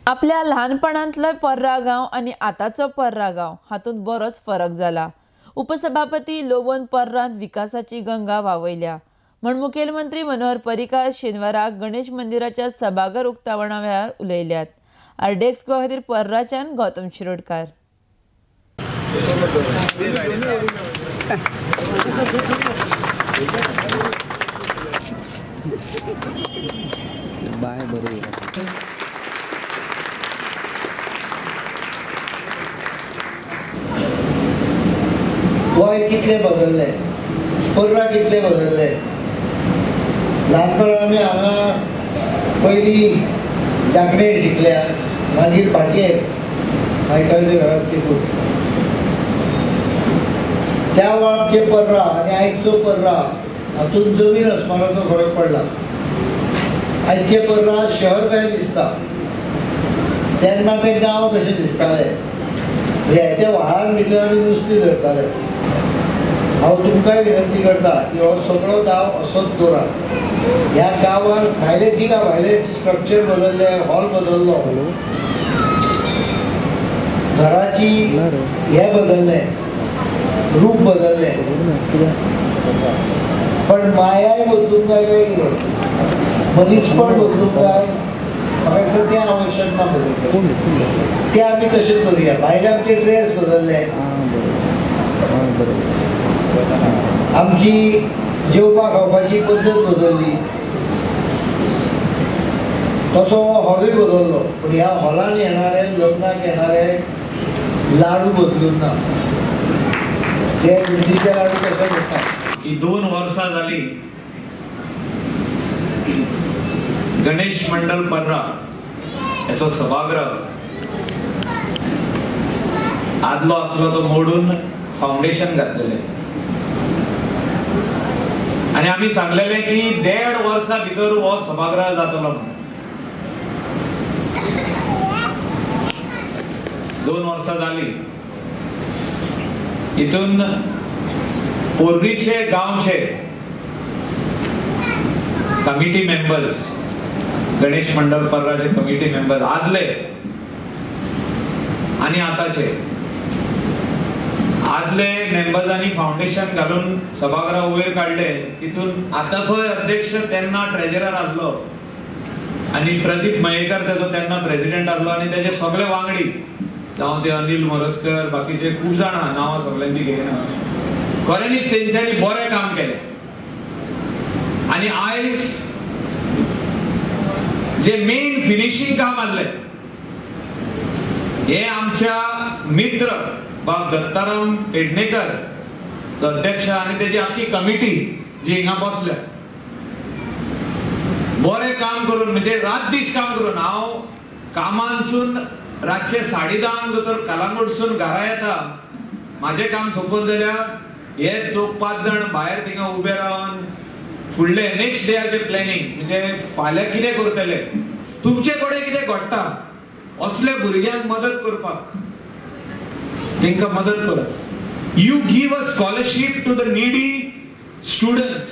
आपल्या ल्हानपणांतलो पर्रा गांव आनी आतांचो पर्रा गांव हातूंत बरोच फरक जाला. उपसभापती लोबोन पर्रांत विकासाची गंगा व्हांवयल्या म्हण मुखेलमंत्री मनोहर पर्रीकार शेनवाराक गणेश मंदिराच्या सभाघर उक्तावणा वेळार उलयल्यात. आरडीएक्स गोवा खातीर पर्राच्यान गौतम शिरोडकार. बाय बरे. गोंय कितलें बदल्लें, पर्रा कितलें बदल्लें. ल्हानपणान आमी हांगा पयलीं जागणेर शिकल्या, मागीर भाटयेर मायकलाच्या घरांत शिकून. त्या वेळार आमचें पर्रा आनी आयचो पर्रा हातूंत जमीन आसमानाचो फरक पडला. आयचें पर्रा शहर कशें दिसता, तेन्ना तें गांव कशें दिसतालें. त्या व्हाळान भितर आमी नुस्तें धरताले. हांव तुमकांय विनंती करता की हो सगळो गांव असोच दवरात. ह्या गांवान भायले ठीक आहा, भायले स्ट्रक्चर बदलले, हॉल बदललो, घराची हे बदललें, रूप बदललें, पण मायाय बदलूंक जाय काय कितें, मनीसपण बदलूंक जाय. म्हाका दिसता तें आवश्यक ना बदलपाचें, तें आमी तशेंच करुया. भायले आमचे ड्रेस बदलले, आमची जेवपा खावपाची पद्दत बदलली, तसो हॉलूय बदललो. पूण ह्या हॉलान येणारे लग्नाक येणारे लाडू बदलून ना, ते बुंदीचे लाडू तशेच आसा. ही 2 वर्सां जाली गणेश मंडल पर्रा हेचो सभागृह आदलो आसलो तो मोडून फाउंडेशन घातलेले आनी आमी सांगलेले की 1.5 वर्सां भितर हो सभागृह जातलो म्हणून. 2 वर्सां जाली. हितून पोर्रीचे गांवचे कमिटी मेंबर्स, गणेश मंडल पर्राचे कमिटी मेंबर्स आदले आनी आतांचे, आदले मेंबर्सांनी फाउंडेशन घालून सभागृह वयर काडले. तितून आतांचोय अध्यक्ष तेन्ना ट्रेजरर आसलो आनी प्रदीप मयेकर तेजो तेन्ना प्रेसिडेंट आसलो आनी तेजे सगळे वांगडी जावं ते अनिल मोरजकर, बाकीचे खूब जाणां, नांवां सगळ्यांची घेयना, खऱ्यांनीच तेंच्यांनी बरें काम केलें. आनी आयज जे मेन फिनिशींग काम आसलें हे आमच्या मित्र बाब दत्ताराम पेडणेकर अध्यक्ष आनी तेजी आख्खी कमिटी जी हिंगा बसल्या, बरें काम करून, म्हणजे रात दीस काम करून. हांव कामांसून रातचे 10:30 जर कलांगूटसून घरा येता, म्हाजें काम सोंपून जाल्यार हे चौग 5 जाण भायर थिंगा उबे रावन फुडले नेक्स्ट डेयाचे प्लॅनिंग, म्हणजे फाल्यां कितें करतले, तुमचे कडेन कितें घडटा असले भुरग्यांक मदत करपाक तेंकां मदत करात. You give a scholarship to the needy students.